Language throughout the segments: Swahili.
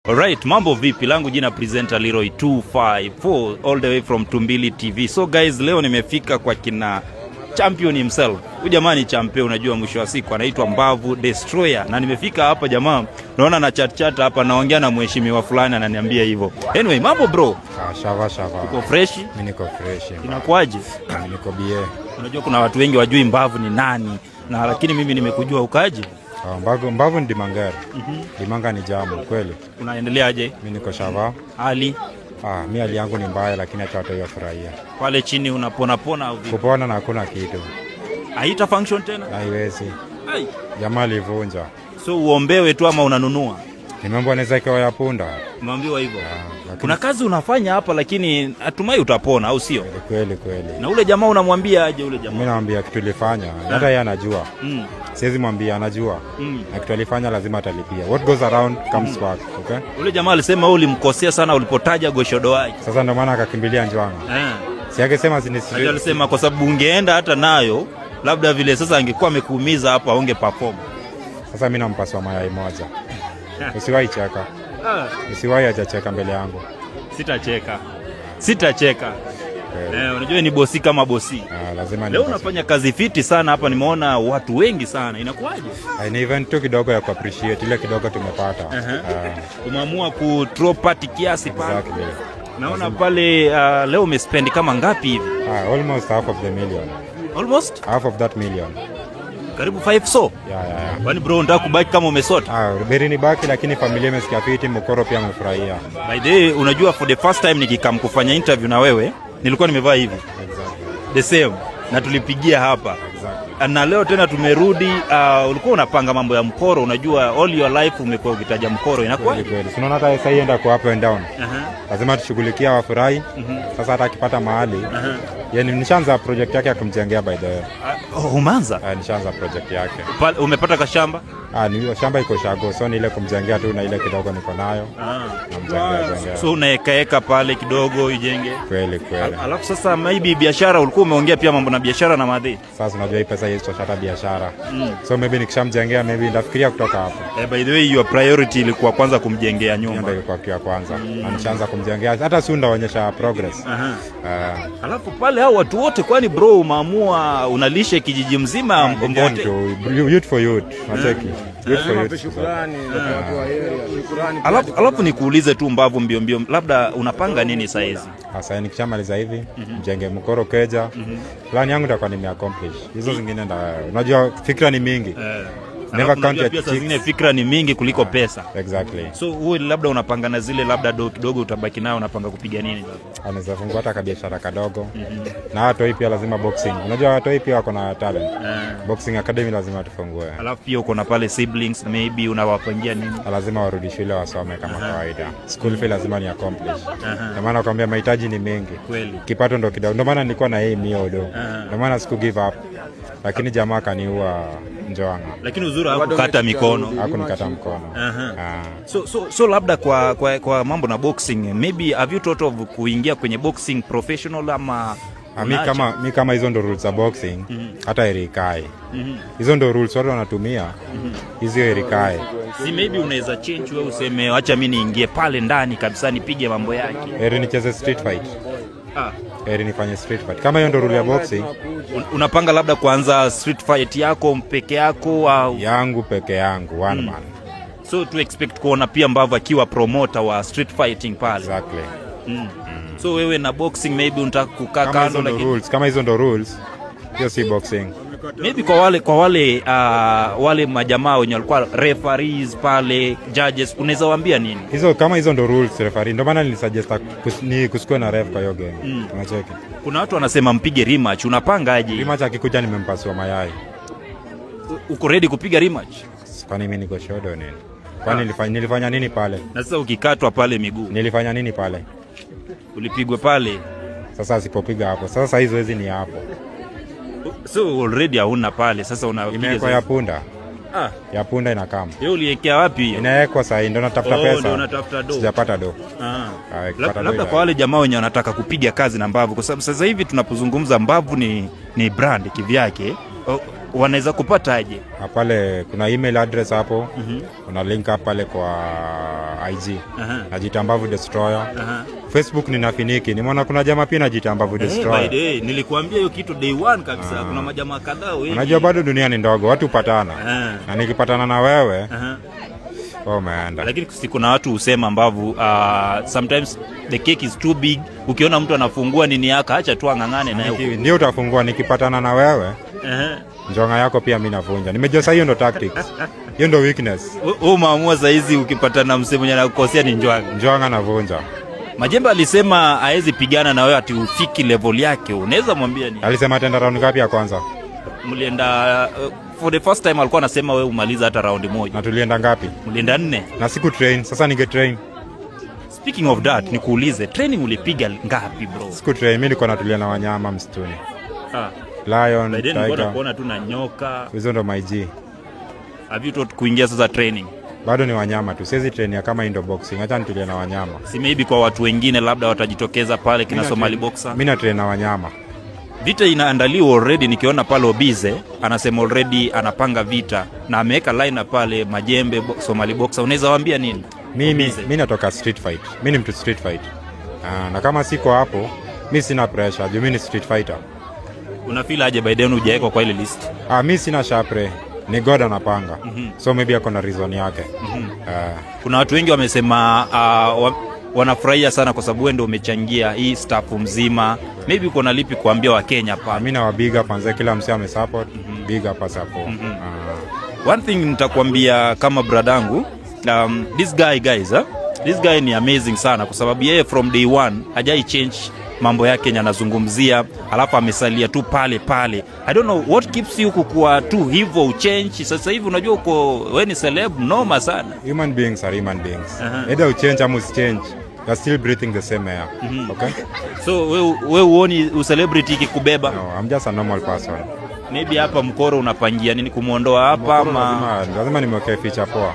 Alright, mambo vipi? Langu jina presenter Leroy 254 all the way from Tumbili TV. So guys, leo nimefika kwa kina champion himself. Huyu jamaa ni champion, unajua mwisho wa siku anaitwa Mbavu Destroyer. Na nimefika hapa jamaa, naona na chat chat hapa, naongea na mheshimiwa fulani ananiambia hivyo. Anyway, mambo bro? Ah, ça va ça va. Uko fresh? Mimi niko fresh. Inakuaje? Mimi niko bie. Unajua kuna watu wengi wajui Mbavu ni nani. Na lakini mimi nimekujua, ukaje? Ah, Mbavu ni Dimangari. Dimanga ni jamu kweli. Unaendeleaje? Mimi niko ça va. Hali Ah, mi hali yangu ni mbaya lakini acha watu wafurahia. Pale chini unapona pona au vipi? Kupona na hakuna kitu. Haita function tena? Haiwezi. Ai. Jamaa alivunja. So uombewe tu ama unanunua? Nimeambiwa naweza ikawa ya punda. Umeambiwa hivyo? Ah, lakini Kuna kazi unafanya hapa lakini natumai utapona, au sio? Kweli kweli. Na ule jamaa unamwambia aje ule jamaa? Mimi naambia kitu ilifanya. Hata yeye anajua. Siwezi mwambia, anajua. Na kitu alifanya lazima atalipia. What goes around comes back, okay? Ule jamaa alisema wewe ulimkosea sana ulipotaja goshodo wake. Sasa ndio maana akakimbilia Njwanga. Si akisema Najua alisema kwa sababu ungeenda hata nayo labda vile sasa angekuwa amekuumiza hapo aunge perform. Sasa mimi nampasua mayai moja. Usiwahi cheka. Usiwahi hajacheka mbele yangu. Sitacheka. Sitacheka. Kweli. Eh, unajua ni bosi kama bosi. Ah, lazima Leo nimpasue. unafanya kazi fiti sana hapa, nimeona watu wengi sana. Inakuwaje? Ah, ni event tu kidogo ya kuappreciate ile kidogo tumepata. Ah, Umeamua ku throw party kiasi pale. Exactly. Naona pale leo umespend kama ngapi hivi? Ah, almost half of the million. Almost Half of that million. Karibu 5 so. Yeah. Kwani bro, unataka kubaki kama umesota? Ah, beri ni baki lakini familia imesikia fiti, mkoro pia amefurahia. By the way, unajua for the first time nikikam kufanya interview na wewe, nilikuwa nimevaa hivi. Exactly. The same. Na tulipigia hapa. Exactly. Na leo tena tumerudi. Ulikuwa unapanga mambo ya mkoro, unajua all your life umekuwa ukitaja mkoro, inakuwa Kweli kweli. Si unaona hata sasa enda kwa up and down. Lazima tushughulikia wafurahi. Sasa hata akipata mahali, yani nishaanza project yake ya kumjengea, by the way. Oh, umeanza? Ah, nishaanza project yake. Pale umepata kashamba? Ah, ni shamba iko shago, so ni ile kumjengea tu na ile kidogo niko nayo. Namjengea jengea. So unaekaeka pale kidogo ijenge. Kweli kweli. Alafu sasa maybe biashara, ulikuwa umeongea pia mambo na biashara na madhi. Sasa unajua hii pesa hii hata biashara. So maybe nikishamjengea, maybe ndafikiria kutoka hapo. Eh, by the way, your priority ilikuwa kwanza kumjengea Hiyo nyumba. ndio ilikuwa kitu ya kwanza. Na nishaanza kumjengea. Hata si ndaonyesha progress. Ah, Alafu pale hao watu wote, kwani bro umeamua unalishe kijiji mzima ni mbote? gang tu, youth for youth. Nacheki. Youth for youth. Shukrani watu wa area, shukrani. Alafu nikuulize tu Mbavu mbio mbio, labda unapanga nini saa hizi? Sasa nikishamaliza hivi, mjenge mkoro keja, plan yangu nitakuwa nimeaccomplish. Hizo zingine nda, unajua fikra ni mingi. Never Alafu count unajua your pia saa chicks. zingine fikra ni mingi kuliko pesa. Exactly. So huwe labda unapanga na zile labda do kidogo utabaki nayo, unapanga kupiga nini? Anaweza fungua hata kabiashara kadogo. Na watoi pia lazima boxing. Unajua watoi pia wako na talent. Boxing academy lazima tufungue. Alafu pia uko na pale siblings, maybe unawapangia nini? Na lazima warudi shule wasome kama kawaida. School fee lazima ni accomplish. Ndio maana nakwambia mahitaji ni mengi. Kipato ndo kidogo. Ndio maana nilikuwa na aim hiyo do. Ndio maana siku give up. Lakini jamaa kaniua Njoanga. Lakini uzuri hakukata mikono. Hakunikata mkono. Ah. So labda kwa mambo na boxing, maybe have you thought of kuingia kwenye boxing professional ama Ah, mi unaacha? kama hizo ndo rules za boxing, hata erikae hizo ndo rules watu wanatumia hizo, erikae. Si maybe unaweza change wewe useme acha mimi niingie pale ndani kabisa nipige mambo yake. Heri nicheze street fight. Ah. Heri nifanye street fight kama hiyo ndo rule ya boxing. Unapanga labda kuanza street fight yako peke yako au Yangu peke yangu, one man. So to expect kuona pia Mbavu akiwa promoter wa street fighting pale? Exactly. So wewe na boxing maybe unataka kukaa Kama hizo kando ndo lakini rules, kama hizo ndo rules, hiyo si boxing. Maybe kwa wale majamaa wenye walikuwa referees pale, judges, unaweza waambia nini? Hizo kama hizo ndo rules, referee, ndo maana nilisuggest ni kusikue na ref kwa hiyo game. Unacheki? Kuna watu wanasema mpige rematch, unapangaje? Rematch akikuja nimempasua mayai. Uko ready kupiga rematch? Kwani mimi niko shodo nini? Kwani nilifanya nini pale? Na sasa ukikatwa pale miguu? Nilifanya nini pale? Ulipigwa pale. Sasa asipopiga hapo, sasa hizo hizi ni hapo. So already hauna pale, sasa unapiga Imewekwa ya punda. Ah, Ya punda inakam. Hiyo uliwekea wapi hiyo? Inawekwa sahii, ndo natafuta Oh, pesa. ndio unatafuta do. Sijapata do. Ah. Ah, ikipata do Labda kwa wale jamaa wenye wanataka kupiga kazi na Mbavu, kwa sababu sasa hivi tunapozungumza Mbavu ni brand kivyake. O, Wanaweza kupata aje? Ah, pale kuna email address hapo. Kuna link up pale kwa IG. Najiita Mbavu Destroyer. Facebook ni Nafiniki. Nimeona kuna jamaa pia najiita Mbavu By Destroyer. the way, nilikuambia hiyo kitu day one kabisa. Kuna majamaa kadhaa wengi. Unajua bado dunia ni ndogo, watu hupatana. Na nikipatana na wewe, wewe umeenda. Lakini si kuna watu husema, Mbavu, sometimes the cake is too big. Ukiona mtu anafungua nini yako, acha tu ang'ang'ane naye. Ndio utafungua nikipatana na wewe. Njonga yako pia mi navunja. Nimejua sasa hiyo ndo tactics. Hiyo ndo weakness. Wewe umeamua saa hizi ukipatana na msee mwenye anakukosea ni njwanga. Njwanga navunja. Majembe alisema haezi pigana na wewe, ati ufiki level yake. Unaweza mwambia nini? Alisema atenda round ngapi ya kwanza? Mlienda for the first time alikuwa anasema wewe umaliza hata raundi moja. Na tulienda ngapi? Mlienda nne. Na siku train, sasa ninge train. Speaking of that, nikuulize, training ulipiga ngapi, bro? Siku train, mimi nilikuwa natulia na wanyama msituni. Lion, By then nilikuwa tiger. nakuona tu na nyoka. Hizo ndo my G. Have you thought kuingia sasa training? Bado ni wanyama tu. Siwezi train ya kama indo boxing. Acha nitulie na wanyama. Si maybe kwa watu wengine labda watajitokeza pale kina Somali Boxer. Mimi na train na wanyama. Vita inaandaliwa already, nikiona pale Obize anasema already anapanga vita na ameweka line pale Majembe Somali Boxer. Unaweza waambia nini? Mimi Obize. mi natoka street fight. Mi ni mtu street fight. Na kama siko hapo, mi sina pressure. Juu mi ni street fighter. Una feel aje by then hujawekwa kwa ile list? Ah, mi sina shapre. Ni God anapanga. So maybe ako na reason yake. Kuna watu wengi wamesema wanafurahia sana kwa sababu wewe ndio umechangia hii staff mzima. Maybe uko na lipi kuambia Wakenya pale? Mi na big up manze, kila msee amesupport. Big up support. One thing nitakwambia kama bradangu, this guy guys, eh? This guy ni amazing sana kwa sababu yeye from day one hajai change mambo yake yenye anazungumzia, alafu amesalia tu pale pale. I don't know what keeps you kukua tu hivyo uchange. Sasa hivi unajua uko wewe ni celeb noma sana. Human beings are human beings. Either uchange ama usichange, you're still breathing the same air. Okay? So we uoni ucelebrity ikikubeba? No, I'm just a normal person. Maybe hapa mkoro unapangia nini, kumwondoa hapa ama? Lazima nimwekee feature poa.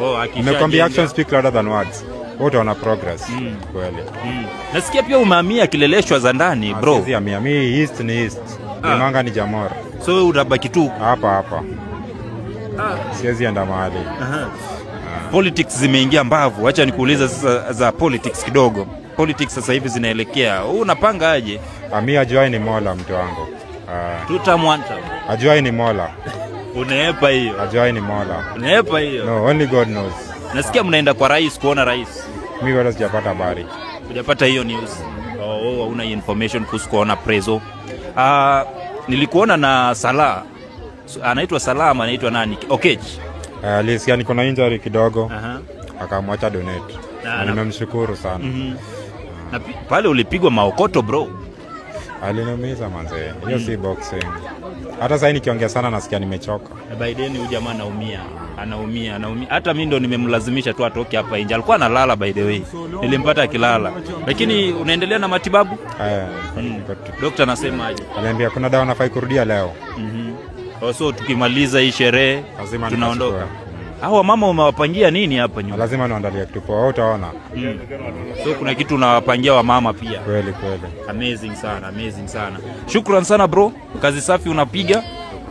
Oh, akishajenga. Nimekwambia actions speak louder than words. Wote wana progress. Kweli. Nasikia pia umehamia Kileleshwa za ndani, bro. Siwezi hamia. Mi east ni east. Limanga ni Jamor. So wewe utabaki tu? Hapa hapa. Siwezi enda mahali. Politics zimeingia, Mbavu. Acha nikuulize sasa za politics kidogo. Politics sasa hivi zinaelekea. Wewe unapanga aje? Ah, mi ajuai ni Mola, mtu wangu. Two term, one term. Ajuai ni Mola. Unaepa hiyo. Ajuai ni Mola. Unaepa hiyo. No, only God knows. Nasikia mnaenda kwa rais kuona rais. Mi bado sijapata habari. Hujapata hiyo news? Oh, hauna information kuhusu kuona prezo. Nilikuona na Salah. So, anaitwa Salah ama anaitwa nani? Okech. Alisikia niko na injury kidogo, akamwacha donate. Na nimemshukuru sana. Na pale ulipigwa maokoto, bro. Aliniumiza manze. Hiyo si boxing. Hata sasa nikiongea sana nasikia nimechoka. Na by then huyu jamaa anaumia, anaumia, anaumia. Hata mimi ndo nimemlazimisha tu atoke hapa nje. Alikuwa analala, by the way, nilimpata akilala. Lakini unaendelea na matibabu? Dokta anasema aje? Aliambia kuna dawa nafai kurudia leo. Oh, so tukimaliza hii sherehe Lazima tunaondoka. nikachukue. Hawa mama umewapangia nini hapa nyuma? Lazima niandalie kitu poa, wewe utaona. So kuna kitu unawapangia wamama pia. Kweli kweli. Amazing sana, amazing sana. Shukran sana, bro, kazi safi unapiga.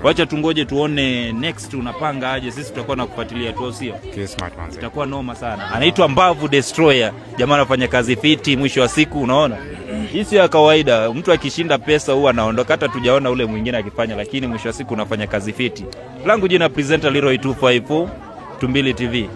Wacha tungoje tuone next unapanga aje, sisi tutakuwa na kufuatilia tu, au sio? Kismat manze. Itakuwa noma sana. Anaitwa Mbavu Destroyer. Jamaa anafanya kazi fiti, mwisho wa siku unaona. Hii sio ya kawaida. Mtu akishinda pesa huwa anaondoka, hata tujaona ule mwingine akifanya, lakini mwisho wa siku unafanya kazi fiti. Langu jina presenter Leroy 254, Tumbili TV.